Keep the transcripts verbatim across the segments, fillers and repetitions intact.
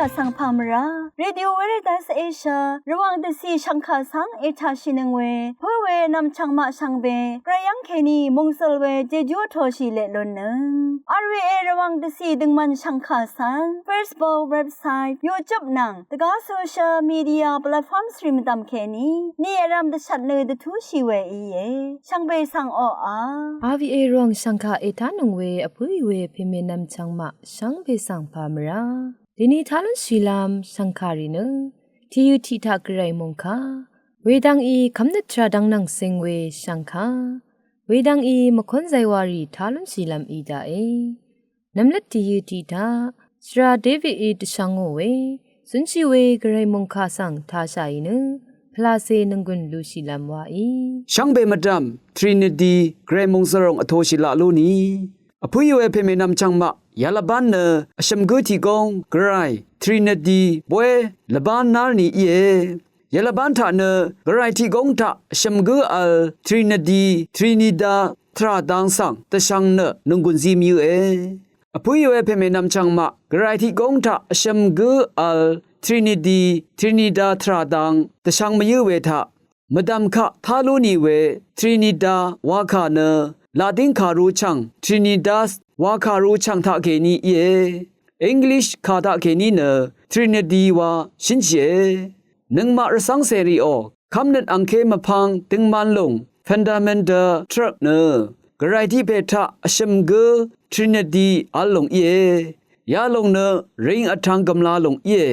Vsvng pà mvrá Radio Veritas Asia Rvwàng dvcì shvngkà svng ètàshìnøng we pǿ we nv̀mchv̀ng maq shvngbe gvray yv́ng kèní mòngsøl we jejú vtōshì leq lunnøng. R V A Rvwàng dvcì døngmvn shvngkà svng Facebook, website, YouTube nvng dvgá social media platforms rì mvdv̀m kèní ni vrv̄m dvshvt nø dvtúshì we íe. Shvngbe svng oqà R V A Rvwàng shvngkà ètánøng we vpǿì we pèmè nv̀mchv̀ng maq shvngbe svng pà mvrá dèni tá lúnshìlv́m shv̀ngkàrì nø tìyø tiq taq gvray mòngkà wedvng í kv́mnøt tvrà dvng nvng seng we shv̀ngkà wedvng í mvkónzay warì tá lúnshìlv́m í daqe. Nvmløt tìyø tiq taq shvra David í dvshvngò we zúnshì we gvray mòngkà svng tāshàì nø pvlacè nònggùn lushìlv́m waí shvngbe mvdv̀m Trinity gvray mòngsvròng vtōshì laq lú ni. Vpǿì we pèmè nv̀mchv̀ng maq yalvbán nø vshø̀m gǿ tiq góng gvray Trinity bóy lvbán nár ni íe. Yalvbán taq nø gvray tiq góng taq vshø̀m gǿ vl Trinity, Trinita tvrà dang svng dvshvng nø nònggùn zí mvyǿe. Vpǿì we pèmè nv̀mchv̀ng maq gvray tiq góng taq vshø̀m gǿ vl Trinity, Trinita tvrà dang dvshvng mvyǿ we taq mvdv̀m kaq tá lú nì we Trinita wakà nø Latin kàrú chv̀ng Trinitas wakàrú chv̀ng taqkèní íe. English kà taqkèní nø Trinity wa shínshìe. Nøngmaq rvcv́ngcèrìò kv́mnøt angké mvpvng døngman lùng fundamental truth nø gvray tiq pè taq vshø̀m gǿ Trinity vl lùng íe. Yalòng nø ring vtvng gv̀mla lùng íe.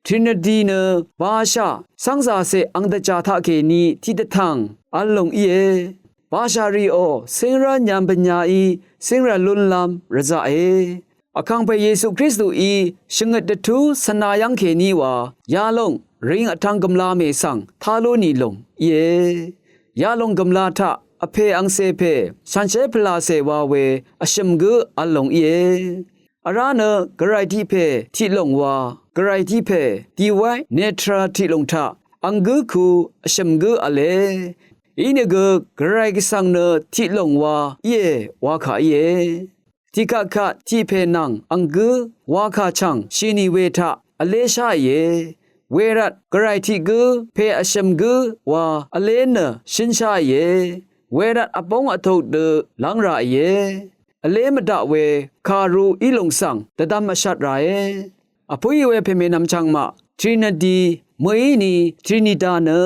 Trinity nø bashà cv́ngzàcè ang dvjà taqkèní tiqdvtv̀ng vl lùng íe. Bashà rìò cíngrv́n nyv̄m bvnyaí cíngrv̀n lúnlv́m rvzaqe. Vkàngpè Yesu Kristuí shvngøt dvtú svna yv́ng kèní wa yalòng ring vtvng gv̀mla mè svng tá lú nì lùng íe. Yalòng gv̀mla taq vpè angcè pè shànshér pvlacè wa we vshø̀m gǿ vl lùng íe. Vrá nø gvray tiq pè tiq lòng wa gvray tiq pè divine nature tiq lòng taq ang gǿ ku vshø̀m gǿ v̄le. Inìgø gvray gvsvng nø tiq lòng wa íe wakà íe. Tiqkaqkaq tiq pè nvng ang gǿ wakà chv̀ng shìnì we taq vlé sháìe. Wervt gvray tiq gǿ pè vshø̀m gǿ wa vlé nø shǿn sháìe. Wervt vbóng vtuk dø lv́ng ràìe. Vlé mvdaq we kàru í lùng svng dvdvm vshat ràe. Vpǿì we pèmè nv̀mchv̀ng maq Trinity mø̀íni Trinita nø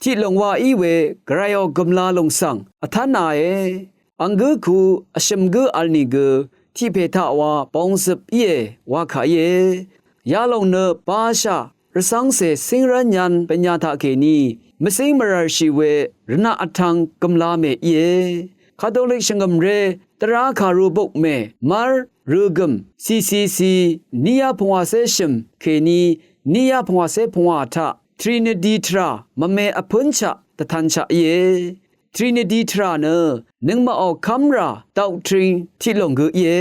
tiq lòng wa í we gvrayò gø̀mla lùng svng vtv́nāe. Ang gǿ ku vshø̀m gǿ vl nìgø tiq pè taq wa bongzøp íe wakà íe. Yalòng nø bashà rvcv́ngcè cíngrv́n nyv̄n bvnya taqkèní mvcíng mvrv̀rshì we rvnaq vtvng gø̀mla mè íe. Katolik shvngø̀mré dvrá kàru bukmè mv́r røgø̀m C C C niqyá pungwàcé shø̀m kèní niqyá pungwàcé pungwà taq Trinity tvrà mvme vpǿnshaq dvtanshaq íe. Trinity tvrà nø nøngmaqò kv́mrà doctrine tiq lòng gø íe.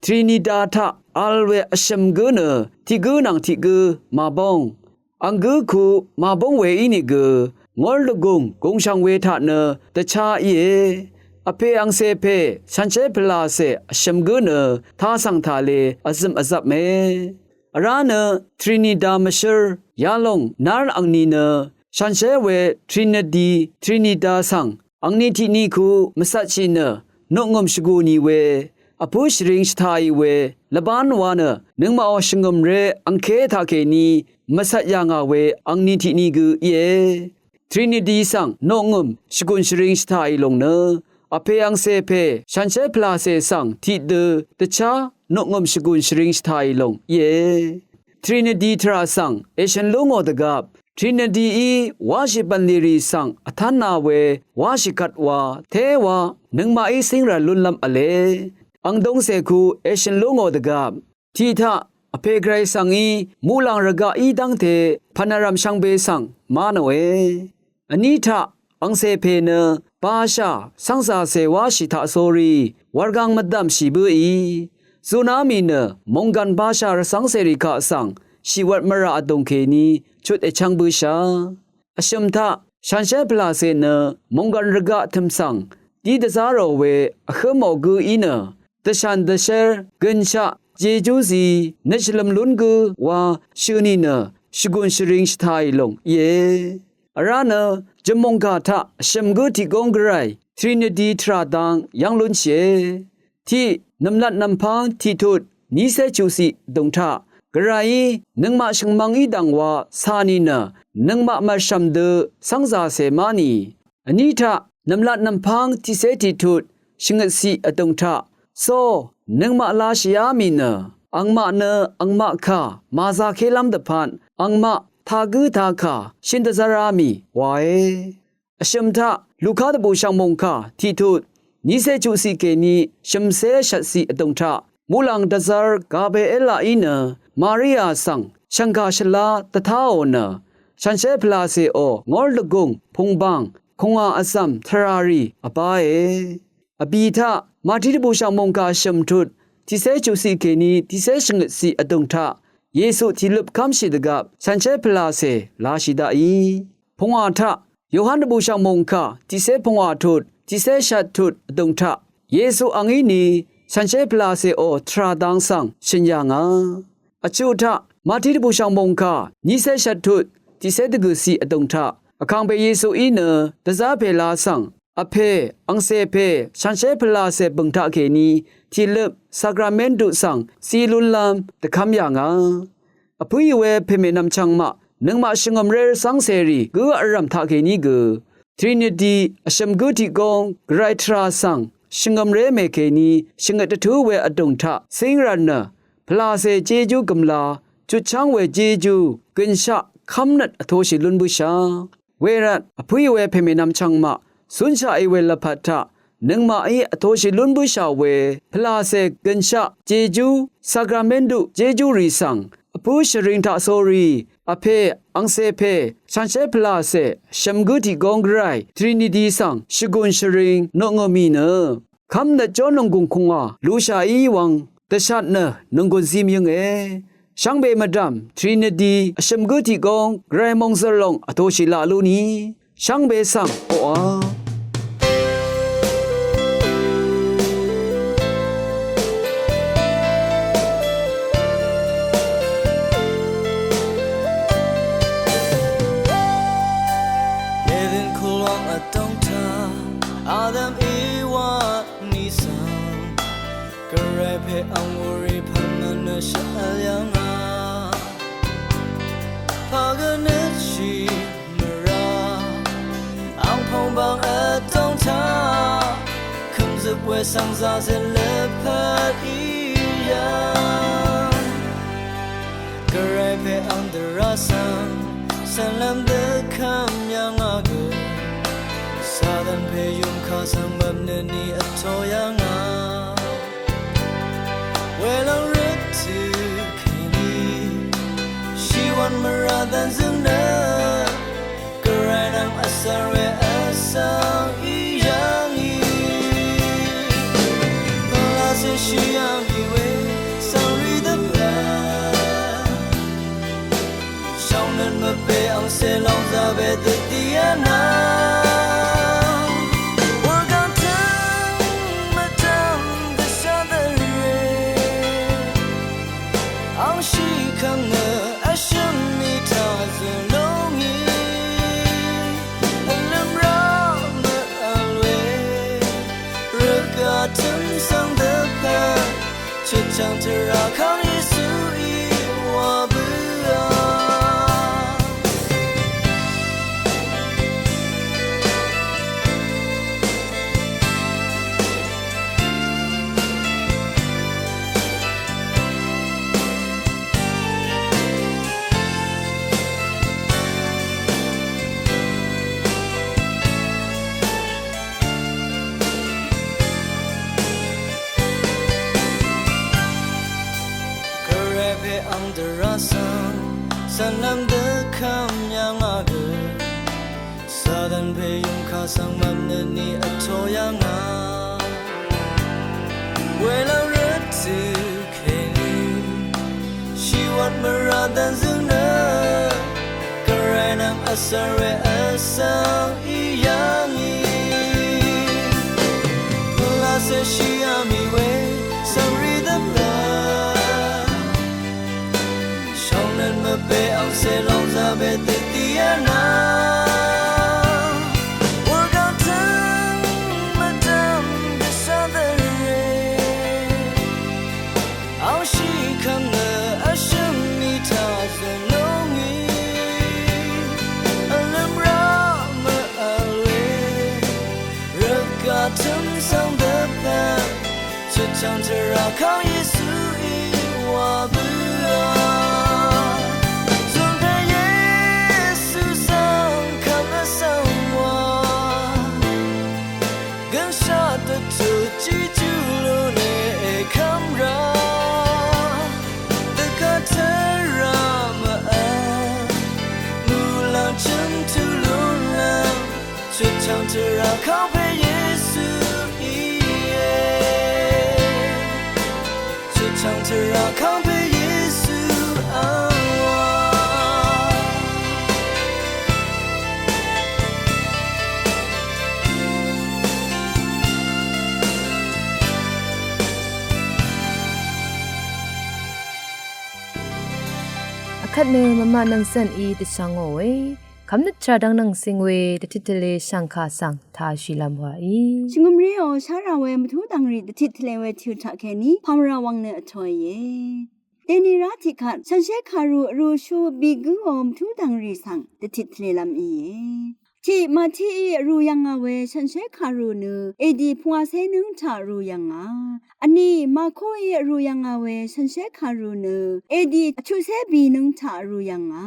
Trinita taq vl we vshø̀m gǿ nø tiq gǿ nvng tiq gǿ màbóng. Ang gǿ ku màbóng we ínìgø ngór dvgùng gùngshv̀ng we taq nø dvchá íe. Vpè angcè pè shànshér pvlacè vshø̀m gǿ nø tasv̀ng tàle vzø̀m vzvpme. Vrá nø Trinita mvshǿr yalòng nár angni nø shànshér we Trinity, Trinita svng angni tiqni ku mvcvtshì nø noqngø̀m shvgù nì we vpǿ shvring shvtàì we lvbán wa nø nøngmaqò shvngø̀mré angké taqkèní mvcvt yà ngà we angni tiqni gø íe. Trinity svng noqngø̀m shvgùn shvring shvtàì lòng nø vpè angcè pè shànshér pvlacè svng tiqdø dvchá noqngø̀m shvgùn shvring shvtàì lòng íe. Trinity tvrà svng èshø̀n lú ngò dvgvp Trinityí wáshì bv̀nlì rì svng vtv́nā we wáshì kvt wa téwa nøngmaqí cíngrv̀n lúnlv́m v̄le. Ang dungcè ku èshø̀n lú ngò dvgvp tiq taq vpè gvray svngí muqlàng rvgaq í dv́ngte pv̀nvrv̀m shvngbe svng má nòe. Vní taq angcè pè nø bashà cv́ngzàcè wáshì taqsórí wurgang mvdv̀mshì bǿì. Zuná mì nø mònggàn bashà rvcv́ngcèrì kaq svng shìwvt mvrà vdùng kèní chut èchv́ng bǿshà. Vshø̀m taq shànshér pvlàcè nø mònggàn rvgaq tø̀m svng dí dvzá rò we vhǿmò gǿ í nø dvshàn dvshér gønshaq jejú zí nøt shvløm lún gø wa shø̀ nìnø shvgùn shvring shvtàì lòng íe. Vrá nø jø̀mmòngkà taq vshø̀m gǿ tiq góng gvray Trinity tvrà dang yv́ng lúnshìe. Tiq nv̀mlat nv̀mpv́ng tiqtut nícé chuqciq vdùng taq gvrayí nøngmaq shø̀ngmvng í dv̀ng wa cà nìnø nøngmaq mv̀rshv̀m dø cv́ngzàcè má nì. Vní taq nv̀mlat nv̀mpv́ng tiqcé tiqtut shvngøtciq vdùng taq có nøngmaq lashìá mì nø angmaq nø angmaq kà màzakélv́m dvpvt angmaq tagǿ takà shøn dvzv́rá mì wae. Vshø̀m taq Luka dvbùshv̀ng mòngkà tiqtut nícé chuqciq kèní shø̀mcé shvtciq vdùng taq muqlàng dvzv́r Gabrielaqí nø Maria svng shv̀ngkà shvlá dvtáò nø shànshér pvlàcèò ngór dvgùng pùngbàng kùngà vzv̀m tvràrì vbáe. Vbì taq Mati dvbùshv̀ng mòngkà shø̀m tut tiqcé chuqciq kèní tiqcé shvngøtciq vdùng taq Yesu tìløp kv́mshì dvgvp shànshér pvlàcè lashì daqí. Pungwà taq Yohan dvbùshv̀ng mòngkà tiqcé pungwà tut tiqcé shvt tut vdùng taq Yesu angí ni shànshér pvlàcèò tvrà dang svng shø̀n yà ngà. Vchuq taq Mati dvbùshv̀ng mòngkà nícé shvt tut tiqcé dvgø̀ciq vdùng taq vkàngpè Yesuí nø dvzá pèla svng Vpè angcè pè shànshér pvlàcè bø̀ng taqkèní tìløp sakramentu svng zí lúnlv́m dvkv́m yà ngà. Vpǿì we pèmènvm chvngmaq nøngmaq shvngø̀mré rvcv́ng cèrì gǿ vrv̀m taqkèní gø Trinity vshø̀m gǿ tiq góng gvray tvrà svng shvngø̀mré mèkèní shvngøt dvtú we vdùng taq cíng rvt nø pvlàcè jejú gø̀mla chutchv́ng we jejú gø̀nshaq kv́mnøt vtoshì lún bǿshà. Wervt vpǿì we pèmènvm chvngmaq cúnshaqí we lvpat taq nøngmaqí vtoshì lún bǿshà we pvlàcè gø̀nshaq jejú sakramentu jejú rì svng vpǿ shvring taqsórí Vpè angcè pè shànshér pvlàcè shø̀m gǿ tiq góng gvray Trinity svng shvgùn shvring nokngø̀ mì nø kv́mnøt jó nònggùng kùngwà lushà í wvng dvshat nø nònggùn zim yønge. Shvngbe mvdv̀m Trinity vshø̀m gǿ tiq góng gvray mòngzø̀r lòng vtoshì laq lú ni shvngbe svng oqà. Eden kulwang vdòng taq Adam Ewa ni svng gvray pè ang wuri pv̀n mvnø shvl yv̀ngà. Pagønøtshì mvrà ang pòngbang vdòng taq kø̀mzøp we svng zazøt lvpat í yv̀ng. Gvray pè ang dvrá svng cv̀nlv́m dvkvm yv̀ngà gø Satan pè yùmkà svng mvpnø ni vtō yv̀ngà. Welòng røt tø kèní shìwv̀n mvrà dv̀nzø̀ng nø gvray nvng vsvr we vsvng í yv̀ngì. Pvlacè shìyà mì we svng rì dvpvt shvngnøt mvpè angcè lòng zaqbe dvdì vnvng wurgvng tøng mvdv̀m dvshà dvre. Angshì kv̀ng nø vshø̀m mì taq zø̀ lúngì. Vlø̀m rá mvvl we rvgà tø̀m svng dvpvt chutchv̀ng tvrà kang Yesuí wa bǿà. Gvray pè ang dvrá svng cv̀nlv́m dvkvm yv̀ngà gø Satan pè yùmkà svng mvpnø ni vtō yv̀ngà. Welòng røt tø kèní shìwv̀n mvrà dv̀nzø̀ng nø gvray nvng vsvr we vsvng í yv̀ngì. Pvlacè shìyà mì we svng rì dvpvt Pè angcè lòng zà pè dø dìá nà, wurgvtǿng mvdv̀m dvshá dvre, angshì kv̀m nø vshø̀m mì taq zø̀ lúngì, vlø̀m rá mvvl we, rvgaq tø̀m svng dvpvt, chøtchv̀ng tvrà kang Yesuí wa bǿà. Zùn pè Yesu svng kvt vsvng wa, gønshaq dvtut Jejú lú lè èkv́m rá, dvgaq tvrà mvvl, muqlàng chø̀m tut lúnlv́m, chøtchv̀ng tvrà kang pè Yesu íe. Chøtchv̀ng tvrà kang pè Yesu angwà. Akvt nø mvmaq nvng cv̀n í dvshvngò we, kv́mnøt tvrà dvng nvng cing we dvtit tvlē shv̀ngkà svng tashìlv́m wàí. Shvngø̀mré ò, shára we mvtú dv̀ngrì dvtit tvlē we tìu taqkèní pàmvrà wvng nø vtōìe. Dènìrá tiqkvt shànshér kàru vrūshú bigǿò mvtú dv̀ngrì svng dvtit tvlēlv́m íe. Tiq Màtií vrū yv̀ngà we shànshér kàru nø edi pungwàcé nǿng taq vrū yv̀ngà. Vní Màkóí vrū yv̀ngà we shànshér kàru nø edi vchuqcé bì nǿng taq vrū yv̀ngà.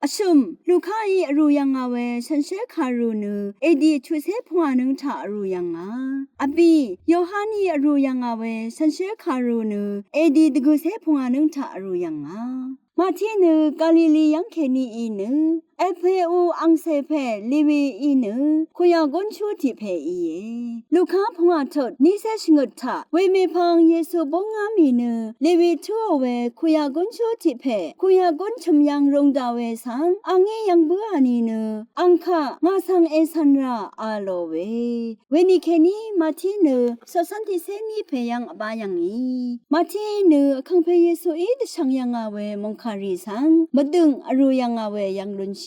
Vshø̀m Lukáí vrū yv̀ngà we shànshér kàru nø edi vchuqcé pungwà nǿng taq vrū yv̀ngà. Vbì Yohaní vrū yv̀ngà we shànshér kàru nø edi dvgø̀cé pungwà nǿng taq vrū yv̀ngà. Màti nø Galili yv́ng kèní í nø, Vpeu angcè pè Lewi í nø, kuyà gúnshú tiq pè íe. Luka pungwà tut nícé shvngøt taq, wemèpvng Yesu búngá mì nø, Lewi túò we kuyà gúnshú tiq pè, kuyà gún chø̀m yv̀ng rūng daq we svng, angí yv̀ng bǿà nìnø, ang kaq ngà svng ècv̀n rà a lò we. Wenìkèní Màti nø coqcv́n tiqcé ní pè yv́ng vbá yv̀ngì. Màti nø vkàngpè Yesuí dvshvng yv̀ngà we mòngkàrì svng mvdø̀ng vrū yv̀ngà we yv̀ng lúnshìe.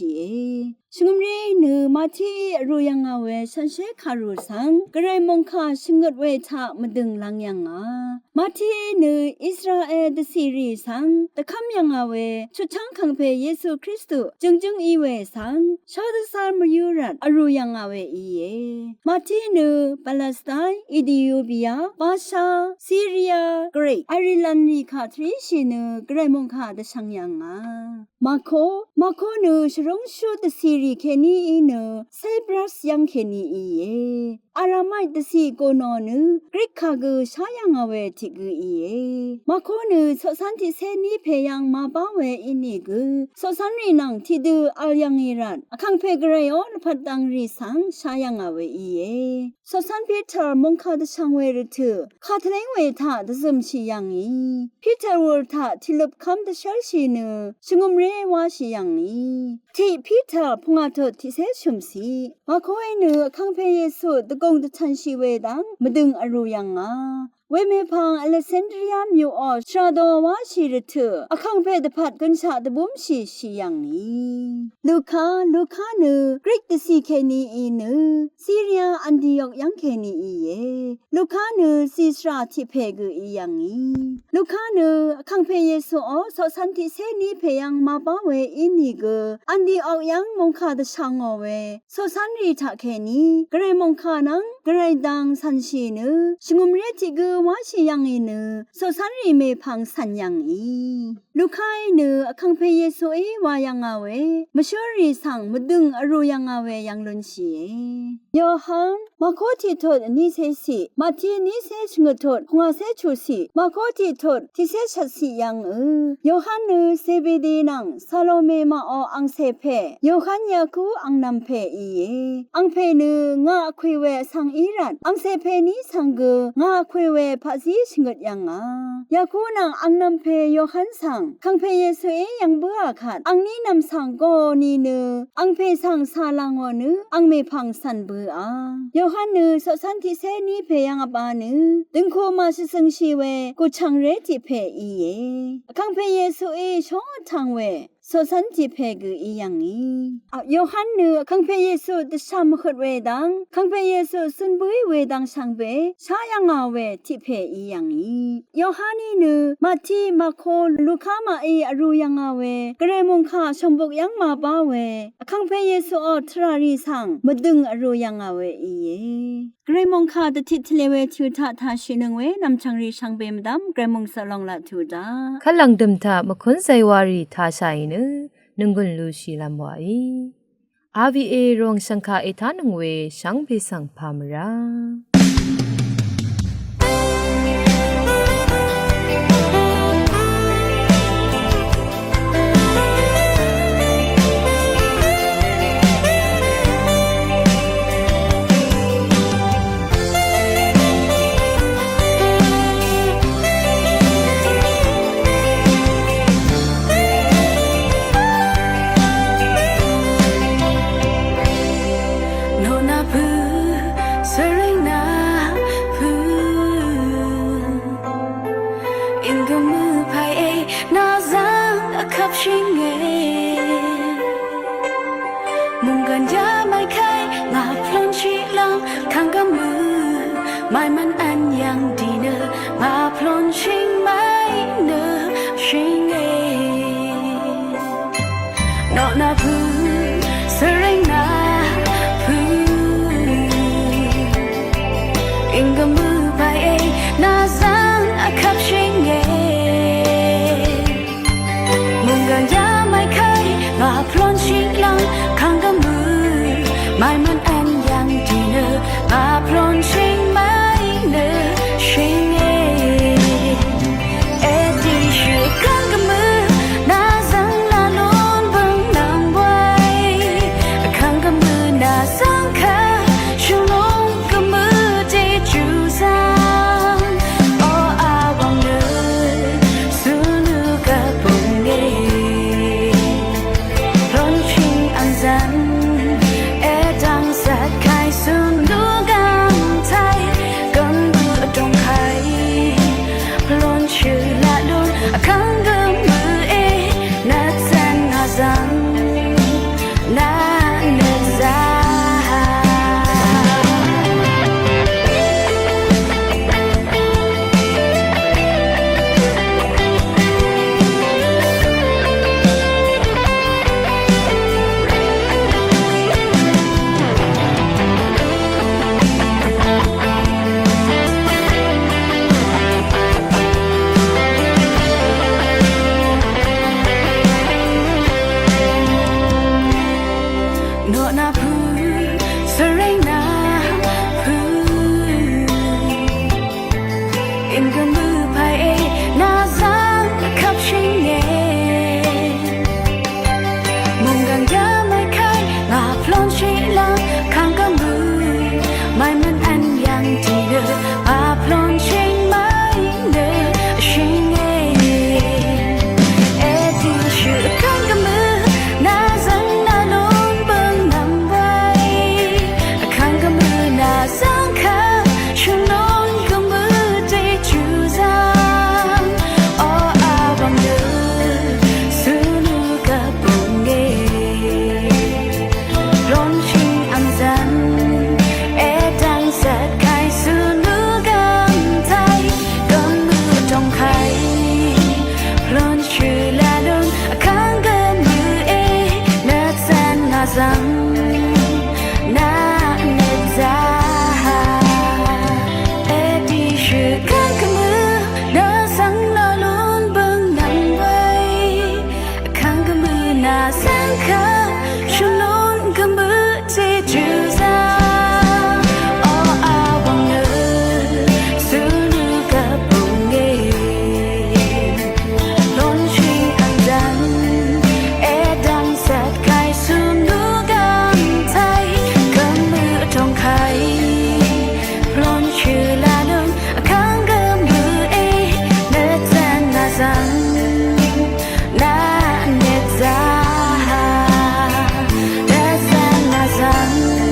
Shvngø̀mré nø Màtií vrū yv̀ngà we shànshér kàru svng gvray mòngkà shvngøt we taq mvdø̀ng lv̄ng yv̀ngà. Màtií nø Israel dvcìrì svng dvkv́m yv̀ngà we chutchv́ng kàngpè Yesu Kristu jø̀ngjǿng í we svng shá dvzv́r mvyǿ rvt vrū yv̀ngà we íe. Màti nø Palestine, Ethiopia, Basha, Syria, Greece, Ireland rì kà tvríshì nø gvray mòngkà dvshvng yv̀ngà. Màko, Màko nø shvrúngshú dvcìrì kèní í nø Cyprus yv́ng kèní íe. Aramai dvcì gø nò nø Greek kà gø shá yv̀ngà we tiq gø íe. Màko nø coqcv́n tiqcé ní pè yv́ng màbá we ínìgø coqcv́nrì nvng tiqdø v̄l yv̀ngì rvt vkàngpè gvray ó lvpat dv̀ngrì svng shá yv̀ngà we íe. Coqcv́n Piter mòngkà dvshvng we rvtø̀ kà tvléng we taq dvzø̀mshì yv̀ngì. Piter wur taq tiqløp kv́m dvshv́lshì nø shvngø̀mré wáshì yv̀ngì. Tiq Piter pungwà tut tiqcé shø̀mciq. Màkoí nø vkàngpè Yesu dvgùng dvtv̀nshì we dv́ng mvdø̀ng vrū yv̀ngà. Wemèpvng Alexandria mvyuqò shvràdò wáshì rvtø̀ vkàngpè dvpvt gønshaq dvbúmshì shì yv̀ngì. Luka, Luka nø Greek dvcì kèní í nø Syria Antiok yv́ng kèní íe. Luka nø cìsvrà tiq pè gø í yv̀ngì. Luka nø vkàngpè Yesuó coqcv́n tiqcé ní pè yv́ng màbá we ínìgø Antiok yv́ng mòngkà dvshvngò we coqcv́nrì taqkèní gvray mòngkà nvng gvray dang cv̀nshì nø shvngø̀mré tiq gø wáshì yv̀ngì nø coqcv́nrì mèpvng cv̀n yv̀ngì. Lukaí nø vkàngpè Yesuí wa yv̀ngà we mvshǿrrì svng mvdø̀ng vrū yv̀ngà we yv̀ng lúnshìe. Yohan, Màko tiq tut nícéciq, Màti nícé shvngøt tut pungwàcé chuqciq, Màko tiq tut tiqcé shvtciq yv̀ngø. Yohan nø Zebedi nvng Salome maqò angcè pè, Yohan Yaku angnv̄m pè íe. Angpè nø ngà vkwè we vsvng í rvt, angcè pèní svng gø ngà vkwè we paqzí shvngøt yv̀ngà. Yaku nvng angnv̄m pè Yohan svng kàngpè Yesuí yv̀ng bǿà kvt, angní nv̀m svng gø nìnø angpè svng cà lv̀ngò nø ang mèpvng cv̀n bøà. Yohan nø coqcv́n tiqcé ní pè yv́ng vbā nø døngku màshvzøngshì we gùchv̀ngré tiq pè íe. Vkàngpè Yesuí shóng vtv̀ng we coqcv́n tiq pè gø í yv̀ngì. Yohan nø Vkàngpè Yesu dvshà mvhøt we dang, Vkàngpè Yesu cun bǿí we dang shvngbe shá yv̀ngà we tiq pè í yv̀ngì. Yohaní nø Mati, Marko, Luka maqí vrū yv̀ngà we Gvray mòngkà shv̀ngbuk yv́ng màbá we Vkàngpè Yesuò tvràrì svng mvdø̀ng vrū yv̀ngà we íe. Gvray mòngkà dvtit tvlē we tø taq tashìnøng we nv̀mchv̀ngrì shvngbe mvdv́m Gvray mòngsøq lòng laq tø daq. Kvlv̀ng dø̀m taq mvkún zaywārì tashàì nø nònggùn lushìlv́m wàí. R V A ròng shv̀ngkà ètánøng we shvngbe svng pà mvrá. Noqnapø̄, svríngnapø̄, ínggø mø pàí e, nà zvng vkvp shìnge. Munggan yamai kai ngà plon shì lang kang gvmø mai man an yang di nø ngà plon shing mai nø shing e. Noqnapø̄, svríngnapø̄, ínggø mø pàí e, nà zvng vkvp shìnge. Munggan yamai kai ngà plon shì lang kang gvmø mai man an yang di nø ngà plon shì mai nø shìnge. Èdishø kang gvmø nà zvng laq lún bøng nvng bwai. Kang gvmø nà zvng kà shvlung gvmø dvju zvng. O awang nø sunu gvbung e. Plon shìng ang zvng èdvng sat kai sunu gvmtai gvmø vdung kai. Plon shø laq lún vkvng gvmø e, nøt zvng ngà zvng nà nøt zvng. Noqnapø̄, svríngnapø̄, ínggø mø pàí e, nà zvng vkvp shìnge. Munggan yamai kai ngà plon shì lang kang gvmø mai man an yang di nø ngà plon shì mai nø shìnge. Èdishø kang gvmø nà zvng laq lún bøng nvng bwai. Kang gvmø nà zvng kà shvlung gvmø dvju zvng. O awang nø sunu gvbung e. Plon shìng ang zvng èdvng sat kai sunu gvmtai gvmø vdung kai. Plon shø laq lún vkvng gvmø e, nøt zvng ngà zvng nà nøt zvng. Èdishø kang gvmø nà zvng laq lún bøng nvng bwai. Vkvng gvmø nà zvng kà shvlung gvmø dvju zvng. O awang nø sunu gvbung e. Plon shìng ang zvng èdvng sat kai sunu gvmtai gvmø vdung kai. Plon shø laq lún vkvng gvmø e, nøt zvng ngà zvng nà nøt zvng. Nøt zvng ngà zvng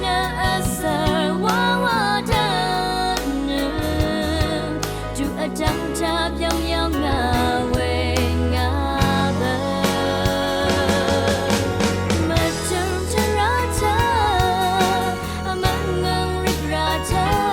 Vsvr wawa dvnø, tuq vdv́ng taq byv́ng yv́ng ngà we ngà bø. Mvtø̀m tvrà taq, mvngv̀ng rìgrà taq,